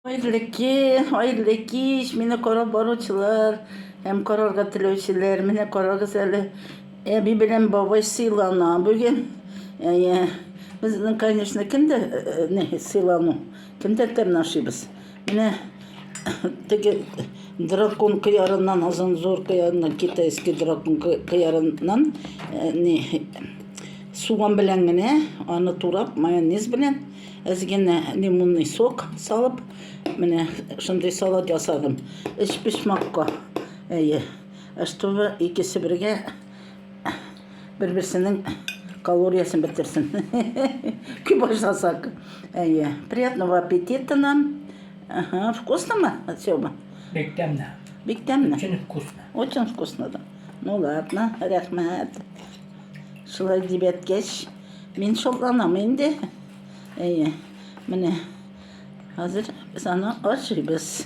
Хәерле көн, хәерле кич, мине карап баручылар һәм карарга теләүчеләр. Менә карагыз әле, әби белән бабай сыйлана бүген. Әйе, безнең, конечно, кемдә э, не сыйлану, кемдә тәмле ашыйбыз. Менә теге дракон кыярыннан, озын зур кыярыннан, китайский дракон кыярыннан э, не суган белән генә аны турап, майонез белән Әз генә лимонный сок салып, менә шундый салат ясадым. Өчпочмакка. Әйе. Чтобы икесе бергә бер-берсенең калориясен бетерсен. Күп ашасак. Әйе. Приятного аппетита нам. Ага, вкусно мы, Сёма? Бик тәмле. Бик тәмле. Очень вкусно. Очень вкусно, да. Ну ладно, рәхмәт. Шулай дип әйткәч, Мин шатланам инде. Әйе. Менә хәзер без аны ашыйбыз.